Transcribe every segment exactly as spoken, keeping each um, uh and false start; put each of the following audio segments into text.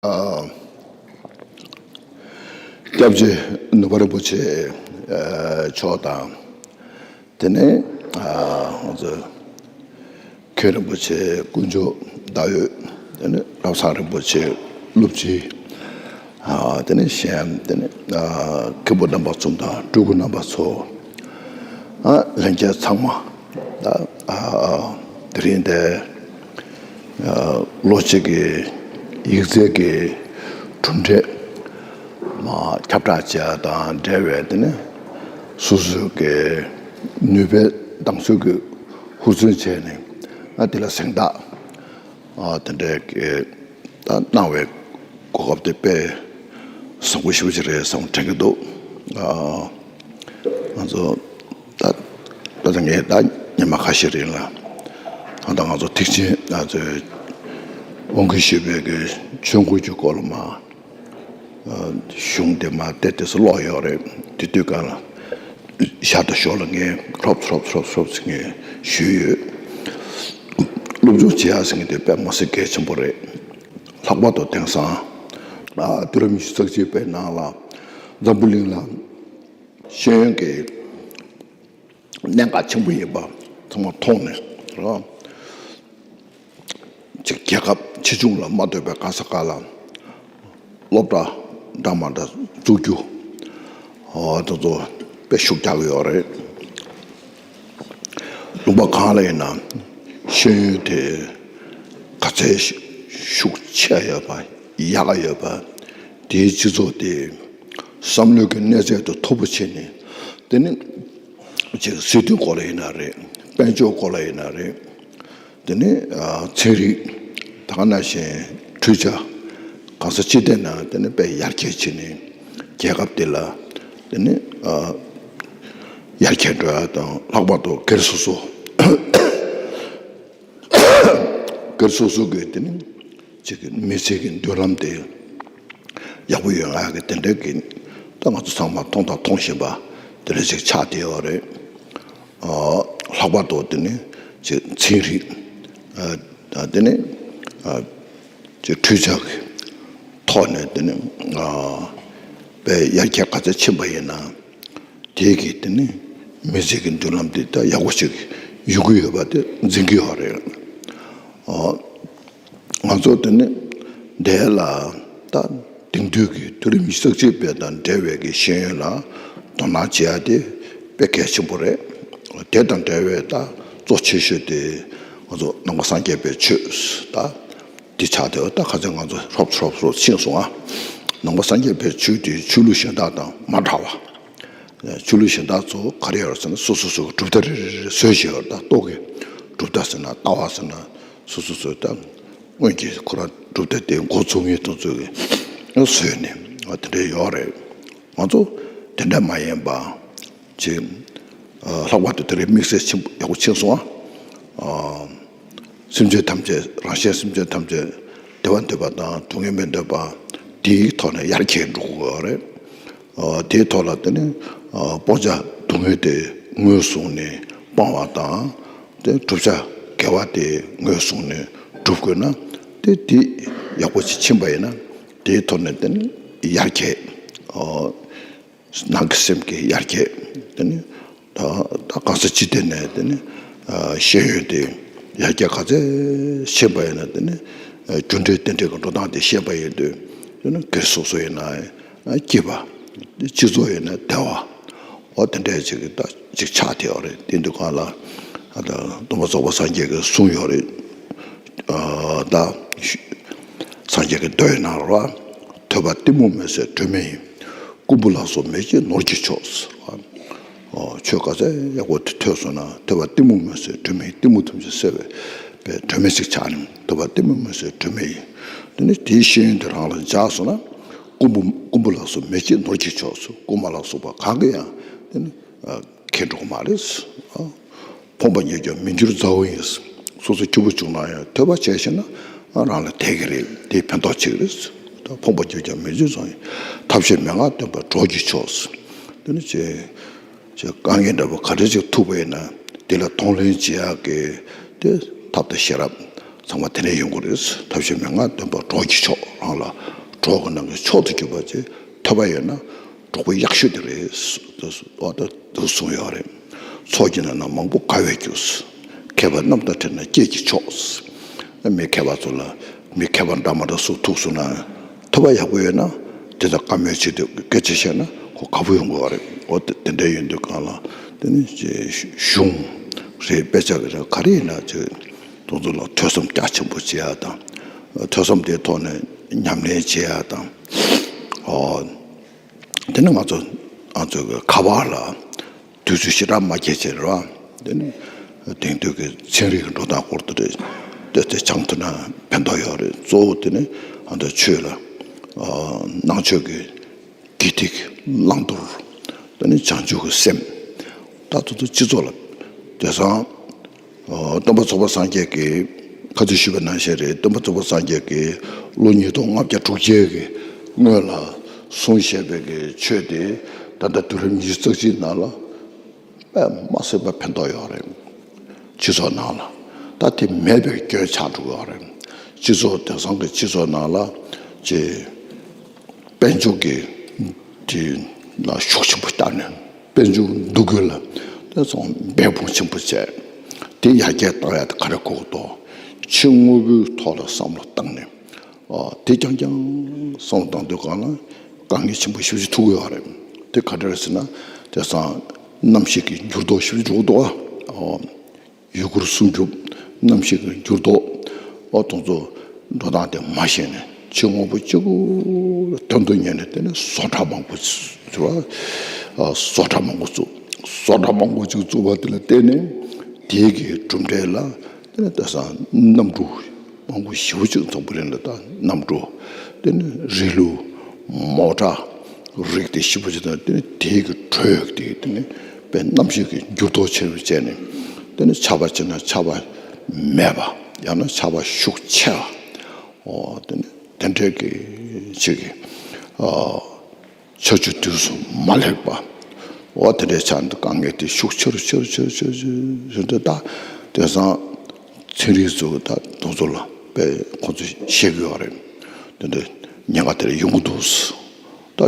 ཨ། སྐྱབས་རྗེ་ནུས་པ་རིན་པོ་ཆེ་ཨ་མཆོག་དང་། དེ་ནས་ཨ་ང་ཚོ་མཁན་རིན་པོ་ཆེ་དཀོན་མཆོག་ཟླ་འོད། དེ་ནས་བློ་བཟང་རིན་པོ་ཆེ་སློབ་སྤྱི། ཨ་དེ་ནས་གཞན། དེ་ནས་ཨ་མཁན་པོ་རྣམ་པ་ཚོ་དང་སྤྲུལ་སྐུ་རྣམ་པ་ཚོ། ཨ་ལྷན་རྒྱས་ཚང་མ། ད་ཨ་དེ་རིང་འདི་ཨ་ལོ་གཅིག་གི་ཡིག་ཚད་ཀྱི་གྲུབ་འབྲས་མ་ཁྱབ་བསྒྲགས་བྱས་དང་འབྲེལ་བའི། དེ་ནས་སོ་སོའི་གི་ནུས་པའི་གདེང་ཚོད་ཀྱི་ཧུར་བརྩོན་བྱས་ནས། ཨ་དེ་ལ་གཟེངས་རྟགས་ཨ་དེ་འདྲའི་གི་ད་གནང་བའི་གོ་སྐབས་དེ་དཔེ་བཟང་པོ་ཞེ་པོ་ཅིག་རེད་བསམ་དྲན་གྱི་འདུག། ཨ་ང་ཚོ་ད་ད་ལྟ་ངས་ད་ཉི་མ་ཁ་ཤས་རིང་ལ། ད་ལྟ་ང་ཚོ་ཐེག་ཆེན་ང་ཚོའི་དབང་སྐུར་ཞུས་པའི་གི་ཆོས་འཁོར་གྱི་སྐོར་ལ་མ་གཞུང་དེ་མ་བལྟས་བལྟས་སུ་ཀློག་ཡོད་རེད། དེ་དུས་གང་ལ་ཤར་དང་ཞོར་ལ་ངས་ཧྲོབ་ཧྲོབ་ཧྲོབ་ཧྲོབ་ཟེར་ངས་ཞུས་ཡོད། སློབ་སྦྱོང་བྱེད་ཡག་ཟེར་མཁན་དེ་དཔེ་མི་སྲིད་གལ་ཆེན་པོ་རེད། ལྷག་པར་དུ་དེང་སང་ཨ་དུས་རབས་ཉི་ཤུ་རྩ་གཅིག་པའི་ནང་ལ་འཛམ་བུ་གླིང་ལ་ཤེས་ཡོན་གྱི་གནད་འགག་ཆེན་པོ་ཡིན་པ་ཚང་མ་མཐོང་ནས་ར། ཅིག་རྒྱལ་ཁབ་ཆེ་ཆུང་ལ་མ་ལྟོས་པའི་ག་ས་ག་ལ་སློབ་གྲྭ་འདྲ་མ་འདྲ་བཙུགས་རྒྱུ། ཨོ་དེ་ཚོ་དཔེ་ཤུགས་རྒྱག་གི་ཡོད་རེད། ལུང་པ་གང་ལ་ཡིན་ན་ཤེས་ཡོན་དེ་ག་ཚད་ཤུགས་ཆེ་ཡོད་པ། ཡག་ཡོད་པ། དེའི་སྤྱི་ཚོགས་དེ་བསམ་བློའི་གི་གནས་ཚད་དེ་མཐོ་པོ་བྱས་ནས། དེ་ནི་ཅིག་སྲིད་དོན་སྐོར་ལ་ཡིན་ན་རེད། དཔལ་འབྱོར་སྐོར་ལ་ཡིན་ན་རེད། དེ་ནི་ཨ་ཚན་རིག་ད་ག་ནང་བཞིན་འཕྲུལ་ཆས་གང་ས་ཅི་བལྟས་ན་དེ་ནི་དཔེ་ཡར་རྒྱས་ཕྱིན་ནས་རྒྱལ་ཁབ་དེ་ལ་དེ་ནི་ཨ་ཡར་རྒྱས་འགྲོ་ཡ་དང་། ལྷག་པར་དུ་སྒེར་སོ་སོ་སྒེར་སོ་སོ་གི་དེ་ནི་ཅིག་མི་ཚེ་གི་མདུན་ལམ་དེ་ཡག་པོ་ཡོང་ཡ་གི་དེ་འདྲའི་གི་ད་ང་ཚོ་ཚང་མ་མཐོང་དང་མཐོང་བཞིན་པ་དེ་འདྲ་ཅིག་ཆགས་བསྡད་ཡོད་རེད། ཨ་ལྷག་པར་དུ་དེ་ནི་ཅིག་ཚན་རིག་ཨ་དེ་ནི་ཨ་ཅིག་འཕྲུལ་ཆས་ཀྱི་ཐོག་ནས་དེ་ནི་ཨ་དཔེ་ཡར་རྒྱས་ག་ཚད་ཕྱིན་པ་ཡིན་ན། དེ་གིས་དེ་ནི་མི་ཚེ་གི་མདུན་ལམ་དེ་ད་ཡག་པོ་ཞིག་ཡོང་གི་ཡོད་པ་དེ་འཛིན་གྱི་ཡོད་རེད། ཨ་ང་ཚོ་དེ་ནི་འདས་ལ་ད་དེང་དུས་ཀྱི་དུས་རབས་ཉི་ཤུ་རྩ་གཅིག་པའི་དང་འབྲེལ་བའི་གི་ཤེས་ཡོན་ལ་དོ་སྣང་བྱེད་ཡ་དེ་དཔེ་གལ་ཆེན་པོ་རེད། དེ་དང་འབྲེལ་བའི་ད་གཙོ་ཆེ་ཤོས་དེ་ང་ཚོ་ནང་པ་སངས་རྒྱས་པའི་ཆོས་ད་དེ་ཆགས་བསྡད་ཡོད། ད་ག་ཚོད་ང་ཚོ་ཧྲོབ་ཧྲོབ་ཧྲོབ་ཕྱིན་སོང་ཨ། ནང་པ་སངས་རྒྱས་པའི་ཆོས་དེ་ཆོས་ལུགས་གཞན་དག་དང་མ་འདྲ་བ། ཆོས་ལུགས་གཞན་དག་ཚོ་ག་རེ་ཡོད་ཟེར་ན། སོ་སོ་སོ་གི་གྲུབ་མཐའ་རེ་རེ་རེ་བཟོས་བཞག་ཡོད་རེད། ད་རྟོག་གེ་གྲུབ་མཐའ་ཟེར་ན། ལྟ་བ་ཟེར་ན། སོ་སོ་སོ་ད་སྔོན་གྱི་ཁོ་རང་གྲུབ་མཐའ་དེ་འགོ་ཚུགས་མཁན་དེ་ཚོ་གི་བཟོས་ནས་དེ་འདྲ་ཡོད་རེད། ང་ཚོ་དེ་འདྲ་མ་ཡིན་པ་ཅིག་ལྷག་པར་དུ་དེ་རིང་དམིགས་བསལ་ཆེན་པོ་ཡག་པོ་ཕྱིན་སོང་ཨ། སེམས་ཅན་ཐམས་ཅད། རང་གཞན་སེམས་ཅན་ཐམས་ཅད་བདེ་བ་འདོད་པ་དང་སྡུག་བསྔལ་མི་འདོད་པ་དེའི་ཐོག་ནས་ཡར་རྒྱས་འགྲོ་དགོས་པ་རེད། ཨ་དེའི་ཐོག་ལ་དེ་ནི་ཨ་སྤང་བྱ་སྡུག་བསྔལ་དེ་ངོས་བཟུང་ནས་སྤང་བ་དང་། དེ་བསྒྲུབ་བྱ་དགེ་བ་དེ་ངོས་བཟུང་ནས་སྒྲུབ་དགོས་ན། དེ་དེ་ཡག་པོ་ཅིག་ཕྱིན་པ་ཡིན་ན། དེའི་ཐོག་ནས་དེ་ནི་ཡར་རྒྱས། ཨ་ནང་གི་སེམས་ཀྱི་ཡར་རྒྱས། དེ་ནི་ད་ད་གང་ས་ཅི་ཐད་ནས་དེ་ནི་ཨ་ཤེས་ཡོན་དེ་ཡར་རྒྱས་ག་ཚད་ཕྱིན་པ་ཡིན་ན། དེ་ནི་ཨ་རྒྱུ་འབྲས་རྟེན་འབྲེལ་གྱི་འགྲོ་སྟངས་དེ་ཤེས་པ་ཡིན་དུས། དེ་ནི་སྒེར་སོ་སོ་ཡིན་ན་ཨ་སྐྱིད་པ། སྤྱི་ཚོགས་ཡིན་ན་བདེ་བ། འོ་དེ་འདྲ་ཅིག་གི་ད་ཅིག་ཆགས་བསྡད་ཡོད་རེད། དེ་དུས་གང་ལ་ཨ་ད་སྟོན་པ་རྫོགས་པ་སངས་རྒྱས་ཀྱིས་གསུངས་ཡོད་རེད། ཨ་ད་སངས་རྒྱས་ཀྱི་མདོའི་ནང་ལ། ཐོས་པ་གཏི་མུག་མེད་སའི་སྒྲོན་མེ་ཡིན། རྐུན་པོ་ལ་སོགས་མེད་ཅིང་ནོར་གྱིས་ཆོག། ཨོ་ཆོས་ག་ཚད་ཡག་པོ་ཐོས་སོང་ན། ཐོས་པ་གཏི་མུག་མེད་སའི་སྒྲོན་མེ་ཡིན། གཏི་མུག་ཐམས་ཅད་སེལ་བའི་པའི་སྒྲོན་མེ་ཞིག་ཆགས་ནས། ཐོས་པ་གཏི་མུག་མེད་སའི་སྒྲོན་མེ་ཡིན། དེ་ནི་དེའི་ཤེས་ཡོན་དེ་རང་ལ་འཇགས་སོང་ན། རྐུན་པོ་རྐུན་པོ་ལ་སོགས་མེད་ཅིང་ནོར་གྱིས་ཆོག། རྐུན་མ་ལ་སོགས་པ་གང་གིས་ཡང་དེ་ནི་ཁེ་འགྲོ་གི་མ་རེད། ཨ་ཕོངས་པ་ཉིད་ཀྱང་མི་འགྱུར་མཛའ་བོ་ཡིན། སོ་སོ་སྐྱིད་པོ་བྱུང་ན་ཡང་ཐོས་པ་བྱས་ཤེ་ན་རང་ལ་དེ་གི་རེད། དེ་ཕན་ཐོགས་ཆེ་གི་རེད། ད་ཕོངས་པ་ཉིད་ཀྱང་མི་འགྱུར་མཛའ་བོ་ཡིན། ཐབས་ཤེས་མན་ངག་སྟོན་པ་གྲོགས་ཀྱིས་ཆོག། དེ་ནི་ཅེས་ཅེས་དཀའ་ངལ་འདྲ་པོ་ག་འདྲ་ཅིག་ཐུག་པ་ཡིན་ན། དེ་ལ་གདོང་ལེན་བྱེད་ཡག་གི་དེ་ཐབས་དང་ཤེས་རབ་ ཚང་མ་དེ་ནས་ཡོང་གི་རེད། ཐབས་ཤེས་མེད་ང་སྟོན་པ་གྲོགས་ཀྱི་མཆོག་རང་ལ་གྲོགས་ཀྱི་ནང་གི་མཆོག་ཏུ་གྱུར་པ་ཅིག་ཐོབ་པ་ཡོད་ན་གྲོགས་པོ་ཡག་ཤོས་དེ་རེད། འོ་ད་འདུག་གསུངས་ཡོད་རེད། ཚོགས་ཀྱི་ནང་ན་མང་པོ་དགའ་བའི་རྒྱུ། མཁས་པ་རྣམས་དང་འཕྲད་ན་སྐྱེས་ཀྱི་མཆོག་མི་མཁས་པ་ཚོ་ལ་མི་མཁས་པ་འདྲ་མ་འདྲ་སུ་ཐུག་སོང་ན་ཐོབ་པ་ཡག་པོ་ཡོད་ན་དེ་དང་བཀའ་མོལ་བྱེད་དུས་སྐད་ཆ་བཤད་ན་ཁོ་དགའ་པོ་ཡོང་དགོས་པ་རེད། འོ་དེ་དེ་འདྲ་ཡིན་དུས་གང་ལ་དེ་ནི་གཞུང་རེད་དཔེ་ཆ་གི་རེད་ག་རེ་ཡིན་ན་ཅིག་དེ་ཚོ་ལ་ཐོས་བསམ་རྒྱ་ཆེན་པོ་བྱེད་ཡ་དང་། ཐོས་བསམ་དེའི་ཐོག་ནས་ཉམས་ལེན་བྱེད་ཡ་དང་། ཨོ། དེ་ནི་ང་ཚོ་ང་ཚོ་གི་ཁ་པར་ལ་དུས་ཚོད་ཞེ་དྲག་མ་སྐྱེལ་བྱས་རེད་བ། དེ་ནི་དེང་དུས་ཀྱི་ཚན་རིག་གི་འགྲོ་སྟངས་སྐོར་དུ་རེད། དེ་དེ་སྦྱང་ཐུབ་ན་ཕན་ཐོགས་ཡོད་རེད། གཙོ་བོ་དེ་ནི་ང་ཚོ་ཆོས་ལ་ཨ་ནང་ཆོས་ཀྱི་དགེ་སྡིག་བླང་དོར། དེ་ནི་བྱང་ཆུབ་ཀྱི་སེམས། ད་དུ་དུ་སྤྱི་ཚོགས་ལ་དེང་སང་སྟོན་པ་ཚོགས་པ་སངས་རྒྱས་ཀྱིས་ཁ་ཚིག་ཞུས་པ་ནང་བཞིན་རེད། སྟོན་པ་ཚོགས་པ་སངས་རྒྱས་ཀྱིས་ལོ་ཉིས་སྟོང་ལྔ་བརྒྱ་དྲུག་ཅུ་གི་སྔོན་ལ་གསུངས་བཞག་པའི་གི་ཆོས་དེ་ད་ལྟ་དུས་རབས་ཉི་ཤུ་རྩ་གཅིག་ནང་ལ་དཔེ་མ་སྲིད་པ་ཕན་ཐོགས་ཡོད་རེད། སྤྱི་ཚོགས་ནང་ལ་ད་དེ་མེད་པའི་སྐྱོན་ཆགས་འགྲོ་གི་ཡོད་རེད། སྤྱི་ཚོགས་དེང་སང་གི་སྤྱི་ཚོགས་ནང་ལ་ཅེ་དཔལ་འབྱོར་གྱི་དེ་ལ་ཤུགས་ཆེན་པོ་བཏང་ནས་དཔལ་འབྱོར་འདུ་འགོད་ལ་དེ་ཚོ་འབད་འབུངས་ཆེན་པོ་བྱས། དེ་ཡར་རྒྱས་བཏང་ཡ་དེ་ག་རེ་དགོས་དོ། ཕྱི་དངོས་པོའི་ཐོག་ལ་བསམ་བློ་བཏང་ནས་ཨ་དེ་རྐྱང་རྐྱང་བསམ་བློ་བཏང་དུས་གང་ལ་དཀའ་ངལ་ཆེན་པོ་ཞེ་པོ་ཅིག་ཐུག་གི་ཡོད་རེད། དེ་ག་འདྲ་རེད་ཟེར་ན་དེང་སང་གནམ་གཤིས་ཀྱི་འགྱུར་ལྡོག་ཞེ་པོ་ཅིག་འགྲོ་གི་འདུག་ཨ། ཡུལ་སྐོར་སྲུང་སྐྱོབ་གནམ་གཤིས་ཀྱི་འགྱུར་ལྡོག་ཨོ་དེ་ཚོ་འགྲོ་སྟངས་དེ་མ་ཤེས་ནས་ཕྱི་དངོས་པོ་གཅིག་པུ་དོན་དུ་གཉེར་ནས་དེ་ནས་བཟོ་གྲྭ་མང་པོ་ཚུགས་པ། བཟོ་གྲྭ་མང་པོ་བཙུགས། བཟོ་གྲྭ་མང་པོ་ཅིག་བཙུགས་པ་དེ་ལ་བརྟེན་ནས་དེའི་གི་གྲུབ་འབྲས་ལ་དེ་ནས་དེང་སང་གནམ་གྲུ་མང་པོ་ཞེ་པོ་ཅིག་འཛམ་བུ་གླིང་ལ་ད་གནམ་གྲུ་དེ་ནས་རི་ལུ་མོ་ཊ་རིགས་དེ་ཞེ་པོ་ཅིག་དང་དེ་ནས་དེའི་གི་དྲོད་དེ་དེ་ནས་དཔེ་གནམ་གཤིས་ཀྱི་འགྱུར་ལྡོག་ཆེ་རུ་བྱས་ནས་དེ་ནས་ཆར་པ་ཆེ་ན་ཆར་པ་མེད་པ་ཡང་ན་ཆར་པ་ཤུགས་ཆེ་བ། ཨོ་དེ་ནས་དེ་འདྲའི་གི་ཅིག་གི་ཨ་ཆར་ཆུ་དུས་སུ་མ་ལེགས་པ། འོ་དེ་འདྲའི་ཆ་འདི་དཀའ་ངལ་དེ་ཤུགས་ཆེ་རུ་ཆེ་རུ་ཆེ་རུ་ཆེ་རུ་ཆེ་རུ་ཆེ་རུ་ད་དེང་སང་ཚན་རིག་ཚོས་ད་དེ་ཚོ་ལ་དཔེ་ཁོང་ཚོས་ཤེས་ཀྱི་ཡོད་རེད། དེ་འདྲའི་ཉེན་ཁ་དེ་རེ་ཡོང་གི་འདུག་ད་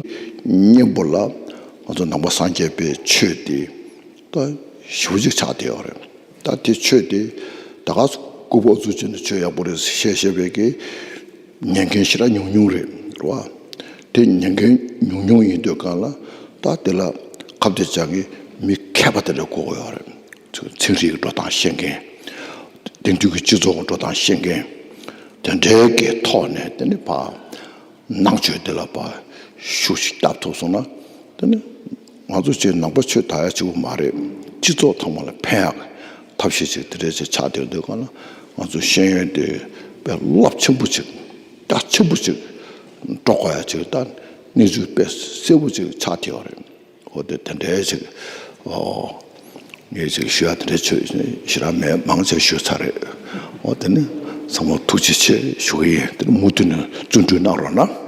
སྙིང་པོ་ལ་ང་ཚོ་ནང་པ་སངས་རྒྱས་པའི་ཆོས་དེ་ད་ཞེ་པོ་ཅིག་ཆགས་བསྡད་ཡོད་རེད། ད་དེ་ཆོས་དེ་ད་ག་སྐུ་པོ་ཚོ་ཅན་དུ་ཆོས་ཡག་པོ་རེད་ཞེས་བཤད་པའི་གི་ཉན་མཁན་ཞེ་དྲག་ཉུང་ཉུང་རེད་རེད་བ། དེ་ཉན་མཁན་ཉུང་ཉུང་ཡིན་དུས་གང་ལ་ད་དེ་ལ་ཁ་གཏད་བཅག་མཁན་མི་མཁས་པ་དེ་འདྲ་དགོས་ཀྱི་ཡོད་རེད། ཚན་རིག་གི་འགྲོ་སྟངས་ཤེས་མཁན། དེང་དུས་ཀྱི་སྤྱི་ཚོགས་ཀྱི་འགྲོ་སྟངས་ཤེས་མཁན། དེ་འདྲའི་གི་ཐོག་ནས་དེ་ནི་ཕ། ནང་ཆོས་དེ་ལ་ཕར་ཤུགས་ཤིག་བརྒྱབ་ཐུབ་སོང་ན་དེ་ནི་ང་ཚོ་ཅིག་ནང་པ་ཆོས་དར་ཡ་གཅིག་པུ་མ་རེད། སྤྱི་ཚོགས་ཚང་མ་ལ་ཕན་ཡག་ཐབས་ཤེས་ཅིག་དེ་འདྲས་ཅིག་ཆགས་བསྡད་འདུག་ག་ན་ང་ཚོ་ཤེས་ཡོན་དེ་དཔེ་རླབས་ཆེན་པོ་ཅིག་རྒྱ་ཆེན་པོ་ཅིག་སྒྲོག་དགོས་ཡ་ཅིག་ད་གནས་ཚུལ་དཔེ་གསལ་པོ་ཅིག་ཆགས་བསྡད་ཡོད་རེད། འོ་དེ་དེ་འདྲའི་ཅིག་ཨོ། ངས་ཅིག་ཞུ་ཡ་དེ་འདྲའི་ཆོས་ཞེ་དྲག་མེད། མང་ཆེ་ཞུས་ཚར་རེད། འོ་དེ་ནི་ཚང་མ་ཐུགས་རྗེ་ཆེ་ཞུ་གི་ཡིན། དེ་ནི་མུ་མཐུད་ནས་བརྩོན་འགྲུས་གནང་རོགས་གནང་།